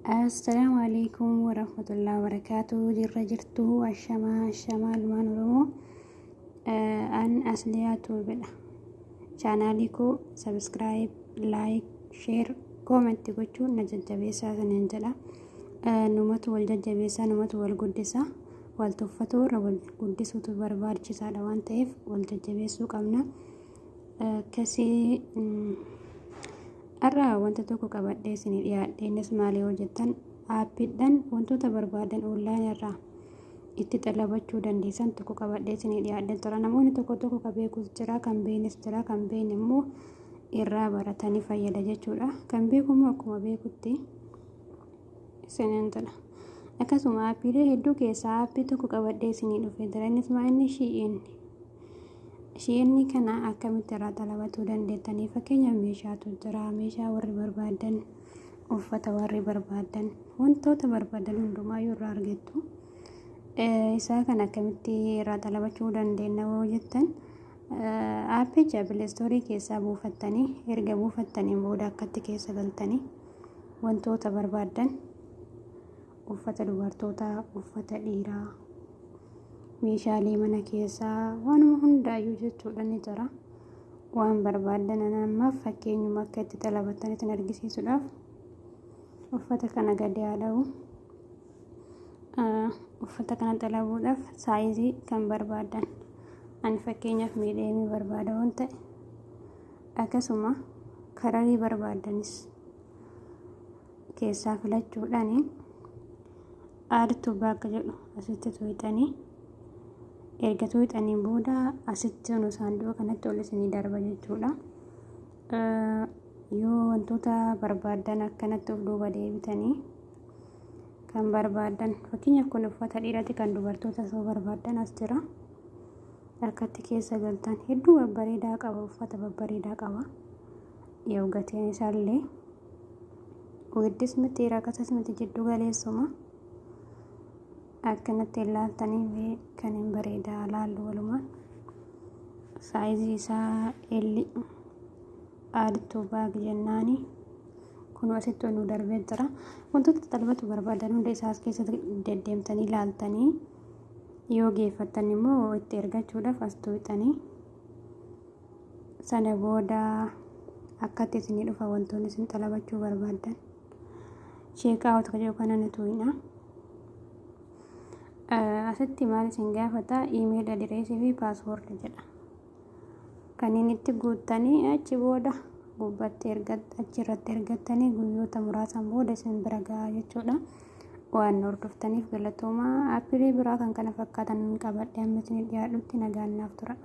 Assalaamu alaikum warahmatullahi wabarakatuh. Jirra jirtu? Ashamaa ashamaa ilmaan Oromoo. An Asliyaa Tuubidha. Chaanaalii koo subscribe, like, share, comment gochuun na jajjabeessaa saniin jedha. Numatu wal jajjabeessaa, numatu wal guddisa. Wal tuffatuu irra wal guddisuutu barbaachisaadha waan ta'eef wal jajjabeessuu qabna. Akkasii har'a wanta tokko qabadhee isinii dhiyaadhe. Innis maali yoo jettan, aappiidhaan wantoota barbaadan online irraa itti xalabachuu dandeessan tokko qabadhee isinii dhiyaadhe tura. Namoonni tokko tokko kan beekus jira, kan beeknes jira, kan beekne immoo irraa baratanii fayyada jechuudha. Kan beeku immoo akkuma beekutti isiniin jedha. Akkasuma aappiilee hedduu keessaa aappii tokko qabadhee isinii dhufee jira. Innis maa inni? Shein. Shein kana akkamitti irraa xalabatuu dandeettanii? Fakkeenyaaf meeshaatu jira. Meeshaa warri barbaadan, uffata warri barbaadan, wantoota barbaadan hundumaayyuu irraa argattu. Isaa kana akkamitti irraa xalabachuu dandeenya yoo jettan, aappicha Play Store keessaa buufattanii, erga buufattaniin booda akkatti keessa galtanii wantoota barbaadan, uffata dubartootaa, uffata dhiiraa, meeshaalee mana keessaa, waanuma hundaayyuu jechuudha ni jira. Waan barbaadan, ammaaf fakkeenyuma akka itti xalabattan isin argisiisuudhaaf uffata kana gadi haa dha'u. Uffata kana xalabuudhaaf saayizii kan barbaadan, ani fakkeenyaaf medium barbaada waan ta'e, akkasuma color barbaadanis keessaa filachuudhaan "add to bag" jedhu asitti tuuxanii, erga tuuxaniin booda asitti nu saanduqa kanatti ol isinii darba jechuudha. Yoo wantoota barbaadan akkanatti of duuba deebitanii kan barbaadan, fakkeenyaaf kun uffata dhiiraati, kan dubartoota osoo barbaadan as jira. Akkatti keessa galtan hedduu babbareedaa qaba, uffata babbareedaa qaba. Yoo gatiin isaallee weddis miti, rakasas miti, jiddu galeessuma. Akkanatti ilaaltanii kan hin bareedaa laallu walumaan. Saayizii isaa L, "add to bag" jennaani kun asitti ol nu darbee jira. Wantoota xalbatu barbaadan hunda isaas keessatti deddeemtanii ilaaltanii, yoo geeffattan immoo itti ergachuudhaaf as tuuxanii, sana booda akkatti isinii dhufa wantoonni isin xalabachuu barbaaddan. "Check out" ka jedhu kana ni tuqna. Asitti maal isin gaafata? Email address fi password jedha. Kanneen itti guuttanii achi booda gubbatti achirratti ergattanii guyyoota muraasan booda isin bira gahaa jechuudha. Waan hordoftaniif galatoomaa. Aappilii biraa kan kana fakkaatan qabadhe amma isin dhiyaadhutti nagaan naaf tura.